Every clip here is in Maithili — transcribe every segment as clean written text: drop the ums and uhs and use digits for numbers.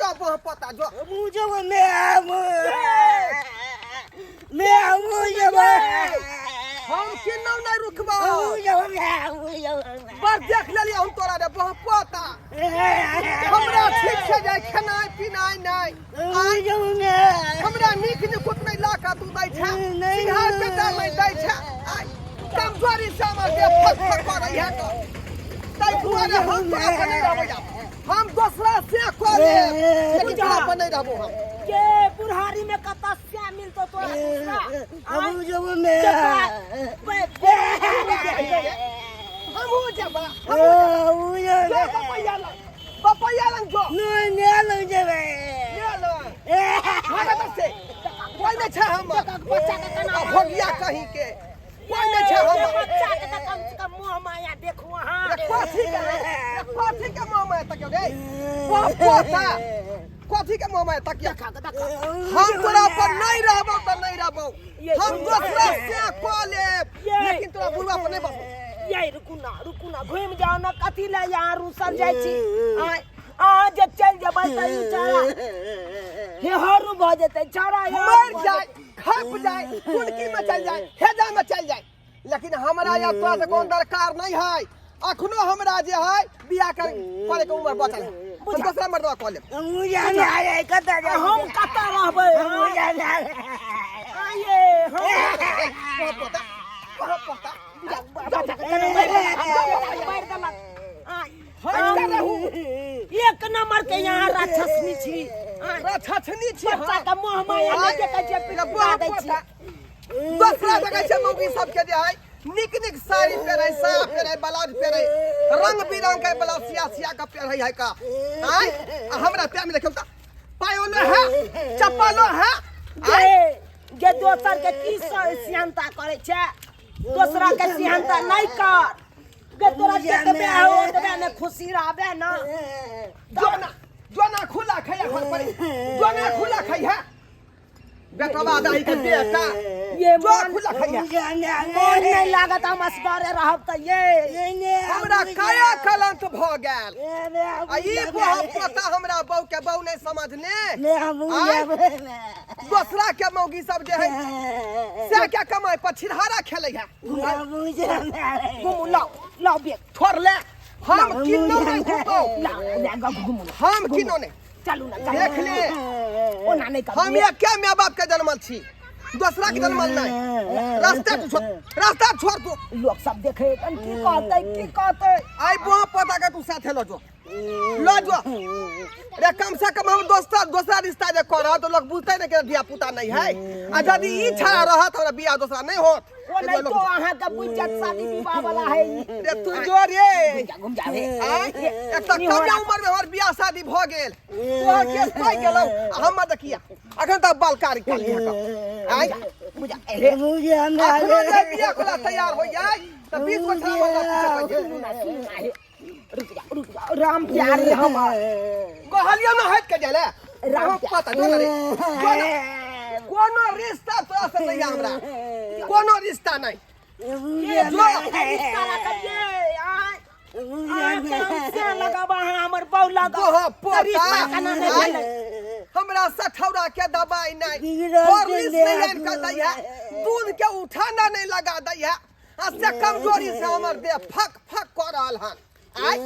जो बह पता जो मुझे वो मैं मैं मुझे वो हम किन्नौ नहीं रुकबो बस देख लेलियै हम तोरा रे बह पता हमरा ठीक से जाय खेनाइ पिनाइ नहि हमरा नीक निकुत नहि ला कऽ तू दै छै सिंघार पेटा नहि दै छै आइ कमजोरी से हमर देह फक फक करै है तऽ ताहि दुआरे हम तोरा पर नहि रहबै आब। हम दोसरा से कऽ लेब लेकिन तोरा पर नहि रहबो हम के बुढ़ारी में कतऽ से मिलतो तोरा दूसरा हमहूँ जेबा हमहूँ जो बपैया लग बपैया लग जो ले लो भागत से कोई नहि छै हमर बच्चा के केना भोगिया कहीं के कोई नहि छै हमर बच्चा के तऽ कम से कम मुँह माया देखू अहाँ रे कथी के रे कथी के मुँह माया तकियो रे पोता कथी के मुँह माया तकिया हम तोरा पर नहीं रहबो तऽ नहीं रहबो हम दोसरा से कऽ लेब लेकिन तोरा बुढ़वा पर नहीं बसबो ये रुकू ना रुकू ना घुमि जाओ ना कथी ले यहाँ रुसल जाइ छी आँय अहाँ जे चलि जेबै तऽ ई छौड़ा हेहरू भऽ जेतै छौड़ा मर जाए खप जाए कुनकी में चल जाए हेजा में चल जाए लेकिन हमरा या तोरा से कोनो दरकार नहीं है अखनो हमरा जे है बियाह कर करे के उम्र बचल है हम दोसरा मर्दवा कऽ लेब हम कतऽ रहबै आइए हम कह पोता कह पोता मारि देलक आँय हट कर रहू एक नंबर के यहाँ राक्षसनी छी आँय राक्षसनी छी बच्चा के मोह माया नहि देखै छियै पिटवा दै छी दोसरा जगह छै मौगी सबके जे है निक निक साड़ी पहिरै साया पहिरै ब्लाउज पहिरै रंग बिरंग के ब्लाउज सिया सिया के पहिरै है का आय आ हमरा पैर में देखियौ तऽ पायोलो है चप्पलो है गे गे दोसर के की सियानता करै छै दोसरा के सियानता नहि कर गे तोरा जतबे हो ओतबे ने खुशी रहबे ना जो ना जो ना खुला खैया घर पर जो ना खुला खैया बेटवा दाई के बेटा ये जो मन खुला खैया मन नहीं लागत हम असगरे रहब तऽ ये हमरा काया कलंक भऽ गेल आ ई बह पोता हमरा बहू के बहू नहीं समझने दोसरा के मौगी सब जे है से क्या कमाई पर छिरहारा खेलै है घुमू लाओ लाओ बेग छोड़ ले हम किन्नो नहीं घुमबौ लाओ बैग घुमू हम किन्नो नहीं चलू ना देख ले ओना नहीं करू हम एके माय बाप के जन्मल छी दोसरा के जन्मल नहीं रास्ता तू छोड़ रास्ता छोड़ तू लोग सब देखे तन की कहते की कहते आई बुआ पोता के तू साथे ल जो ल जो रे कम से कम हम दोस्ता दोसरा रिश्ता जे करब तो लोग बुझते नहीं कि धिया पुता नहीं है आ यदि ई छड़ा रहत हमरा बियाह दोसरा नहीं होत ओ नहीं तो अहाँ के बुझ जात शादी विवाह वाला है ई। रे तू जो रे घुम जा घुम जा रे आँय? एक तऽ कमे उम्र में हमर बियाह शादी भऽ गेल तोहर केस पाइ गेलौ आ हमर देखिया अखन तक बाल कारी काली है आँय बुझा ए अखनो जे बियाह कोला तैयार हो जाय तऽ 20 गो छड़ा बच्चा पीछे पड़ि सुनू ना सुनू ना हे रुक जा रुक जा राम प्यारे हमर कहलियौ ना हटि के जाय ले राम पता जो ना रे जो ना। कोनो रिश्ता तोरा से नहीं है हमरा कोनो रिश्ता नहीं ये जो रिश्ता रखिए आय आय के से लगाबा अहाँ हमर बहू लगा गोहा पोता रिश्ता केना नहि आय, भेलै हमरा सठौरा के दबाई नहीं हॉर्लिक्स नहीं आनि के दै है दूध के उठाना नहीं लगा दै है आ से कमजोरी से हमर देह फक फक कऽ रहल हन आय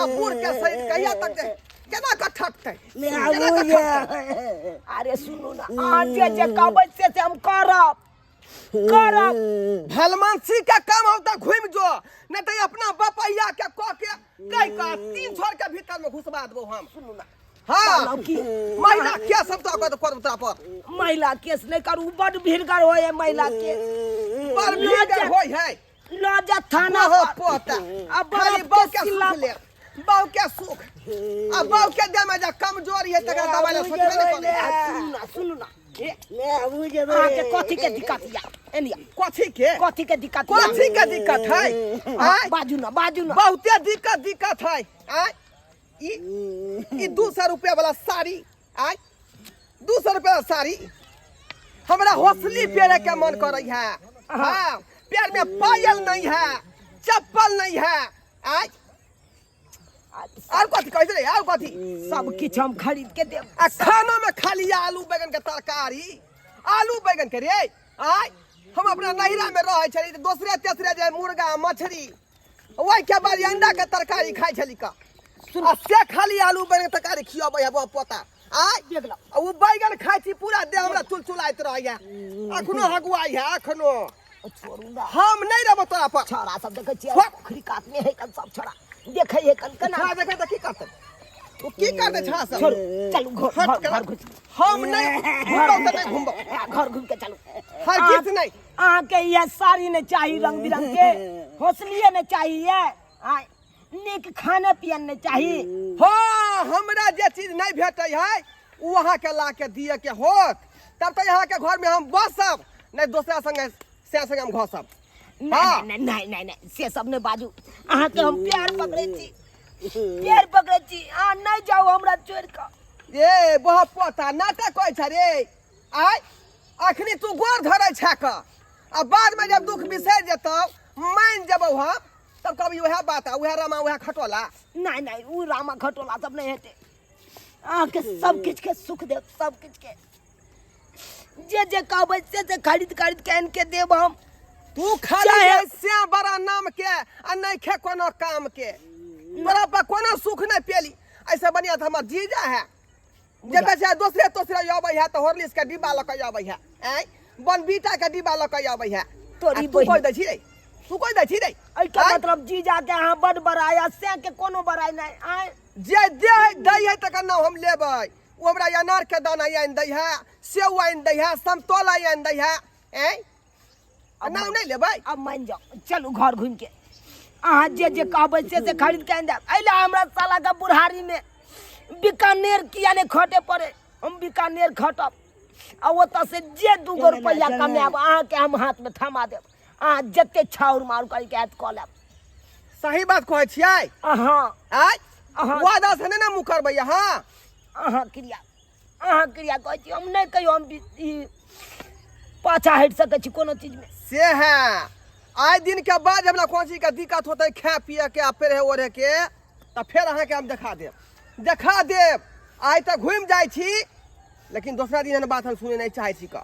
आ बूढ़ के शरीर कहिया तक जे केना कऽ ठकतै केना कऽ ठकतै अरे सुनू ना अहाँ जे जे कहबै से से हम करब करब भलमानसी के काम हो तऽ घुमि जो नहीं तऽ अपना बपैया के कह के कह के तीन छोर के भीतर में घुसबा देबो हम सुनू ना हाँ कहलहुँ की महिला के सब तो कर कर तोरा पर महिला केस नहि करू बड भीड़गर होइ है महिला केस पर भीड़ होय है लऽ जा थाना हो पर। पोता आ खाली बर्फ बहू के के सिला सुख ले बहू के सुख आ बहू के देह में जा कमजोरी है तकरा दवाई ला सोचबे नहीं करै आ, सुनू ना सुनू ना ए, अहाँके कथी के दिक्कत या एनिया कथी के कथी के दिक्कत या कथी के दिक्कत है आय बाजू ना बाजू ना बहुते दिक्कत दिक्कत है आय ई ई 200 रुपया वाला साड़ी आय 200 रुपया वाला साड़ी हमरा हौसली पेरे के मन करे है हाँ पैर में पायल नहीं है चप्पल नहीं है आय आर कथी कहै रे, आर कथी? सब किछु हम खरीद के देब। आ खाना में खाली आलू बैगन के तरकारी, आलू बैगन के रे। आय हम अपना नैहरा में रहै छली तऽ दोसरे तेसरे जे मुर्गा मछली, ओहि के बाद अंडा के तरकारी खाइ छली का। आ से खाली आलू बैगन के तरकारी खियाबै है पोता। आय देख लो। आ ओ बैगन खाइ छी, पूरा देह हमरा चुलचुलाइत रहैया, अखनो हगुआइ है अखनो। छोड़ू ना, हम नहि रहबो तोरा पर। छोड़ा सब देखै छियै छोड़। पोखरी कात में है कन, सब छोड़ा देखै है कन कना। छौड़ा देखै तऽ की करतै ओ, की करतै छौड़ा सब? छोड़ू, चलू घर। हट घर करा। घर घुस। हम नहि घुमबौ तऽ नहि घुमबौ। घर घुम के चलू। हर गीत नहि। अहाँके इएह साड़ी नहि चाही, रंग बिरंग के हौसलिए नहि चाहिए, आ नीक खाने पियन नहि चाही। हाँ, हमरा जे चीज नहि भेटै है ओ अहाँके ला के दिए के होत, तब तऽ अहाँके घर में हम बसब, नहि दोसरा संगे से संगे हम घसब। नहि नहि नहि नहि नहि, से सब नहि बाजू। अहाँके हम प्यार पकड़ै छी, प्यार पकड़ै छी, अहाँ नहि जाउ हमरा छोड़ि कऽ। ए बह पोता, नाटक कहै छ रे। आय अखनी तू गोर धरै छै कऽ, आ बाद में जब दुख बिसरि जेतौ, मानि जेबौ हम, तब कभी वएह बात आ वएह रामा वएह खटोला। नहि नहि, ओ रामा खटोला सब नहि हेतै। अहाँके सब किछु के सुख देब, सब किछु के जे जे कहबै से से खरीद खरीद के आनि के देब हम। तू खाली चाहे- जे से बड़ा नाम के आ नहीं खे कोनो काम के, तोरा पर कोनो सुख नहीं पेली। ऐसे बढ़िया तो हमर जीजा है जे बेचारा दोसरे तोसरे अबै है तऽ हॉर्लिक्स के डिब्बा लऽ के अबै है, आँय बनबीटा के डिब्बा लऽ के अबै है। तोरी आ तू बहिन। कहि दै छी रे, तू कहि दै छी रे। एहिके आँय? मतलब जीजा के अहाँ बड बड़ाइ आ से के कोनो बड़ाइ नहि। आँय जे दे दै है तकर नाम हम लेबै। ओ हमरा अनार के दाना आनि दै है, सेव आनि दै है, समतोला आनि दै है, आँय नाम नहि लेबै। अब मानि जाउ, चलू घर घुमि के अहाँ जे जे कहबै से से खरीद के आनि देब। एहि लए हमरा साला के बुढ़ारी में बीकानेर किया नहि खटे पड़े, हम बीकानेर खटब आ ओतऽ से जे 2 गो रुपैआ कमायब अहाँके हम हाथ में थमा देब, अहाँ जते छाउर माउर करके आयत कऽ लेब। सही बात कहै छियै। अहाँ आँय अहाँ वादा से नहि ने मुकरबै अहाँ। अहाँ क्रिया, अहाँ क्रिया कहै छी, हम नहि कहियो हम ई पाछा हटि सकै छी कोनो चीजमे। से है आइ दिन के बाद हमरा कोन चीज के दिक्कत होतै खाए पिए के आ पहिरे ओढ़े के, तऽ फेर अहाँके हम देखा देब, देखा देब। आइ तऽ घुमि जाइ छी, लेकिन दोसरा दिन एहन बात हम सुनै नहि चाहै छी कऽ।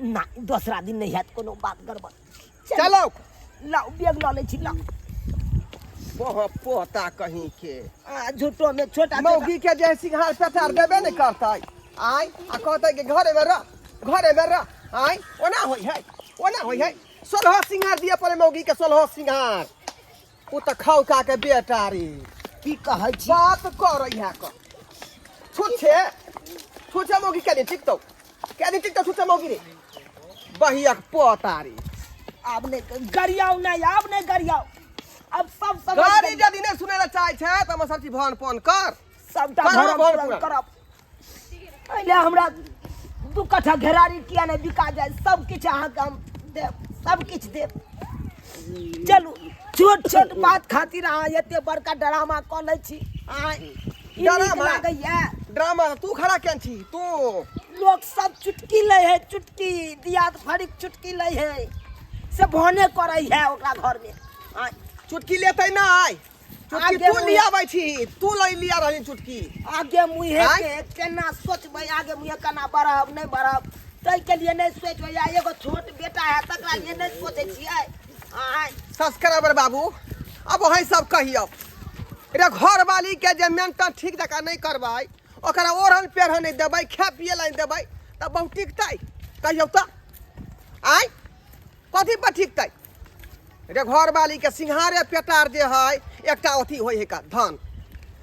ना, दोसरा दिन नहि हैत कोनो बात गड़बड़। चलो। लाउ बैग लऽ लै छी, लाउ। पोह पोता कहीं के। आ झूठो में छोटा छोटा मौगी के जे सिंघार पेटार देबे नहि करतै, आय आ कहतै कि घरे में रह, घरे में रह। आय ओना होइ है, ओना होइ है। 16 सिंघार दिए पड़े मौगी के, 16 सिंघार। ओ तऽ खौका के बेटा रे। की कहै छी? बात करै है क छुछे छुछे मौगी के दिन टिकतौ, के दिन टिकतौ छुछे मौगी रे, बहियक पोता रे। आब नहि गरियाउ, नहि आब नहि गरियाउ, अब सब समझ गाड़ी गेलियै। यदि नहि सुनै लए चाहै छै तऽ हमर सब चीज भन पन कर। सबटा करब, भरम भरम पूरन पूरन। करब। पहिले हमरा 2 कट्ठा घेरारी किया नहि बिका जाय, सब किछु अहाँके हम देब, सब किछु देब। चलू, छोट छोट बात खातिर अहाँ एते बड़का ड्रामा कऽ लै छी। अहाँ ई नीक ड्रामा? लागैया? ड्रामा तू खड़ा केन छी तू? लोक सब चुटकी लै है, चुटकी दियाद फरिक चुटकी लै है, से भने करै है ओकरा घर में। आँय, चुटकी लेतै नहि, चुटकी आगे तू मुँहे- लियाबै छी, तू लै लिया रही चुटकी। आगे मुँहे आँय? के केना सोचबै, आगे मुँहे केना बढ़ब नहि बढ़ब ताहिके लिए नहि सोचबै। आ एगो छोट बेटा है तकरा लिए नहि सोचै छियै। आँय सब्सक्राइबर बाबू, अब वही सब कहियौ रे, घरवाली के जे मेंटेन ठीक जकाँ नहि करबै, ओकरा ओढ़न पेढ़न नहि देबै, खाय पिए लए नहि देबै, तऽ बहुत टिकतै? कहियौ तऽ, आँय कथी पर टिकतै रे? घरवाली के सिंघारे पेटार जे है एकटा अथी होइ है का धन,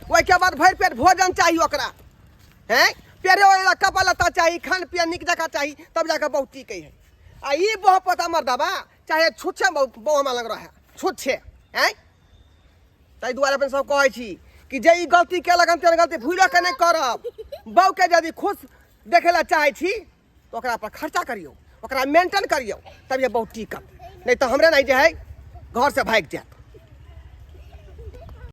ओहिके बाद भरि पेट भोजन चाही ओकरा, हैं पेरे ओढ़े ला कपड़ा लत्ता चाही, खान पियन नीक जकाँ चाही, तब जाके बहुत टिकै है। आ ई बह पता मर्दबा चाहे छुच्छे बहु हमरा लग रहे छुच्छे, हैं ताहि दुआरे अपन सब कहै छी कि जे ई गलती केलक हन तेहन गलती भूलो के नहि करब। बहूके यदि खुश देखै लए चाहै छी तऽ ओकरा पर खर्चा करियौ, ओकरा मेंटेन करियौ, तब ये बहुत टिकत, नहीं तऽ हमरे नहीं जे है घर से भागि जायत।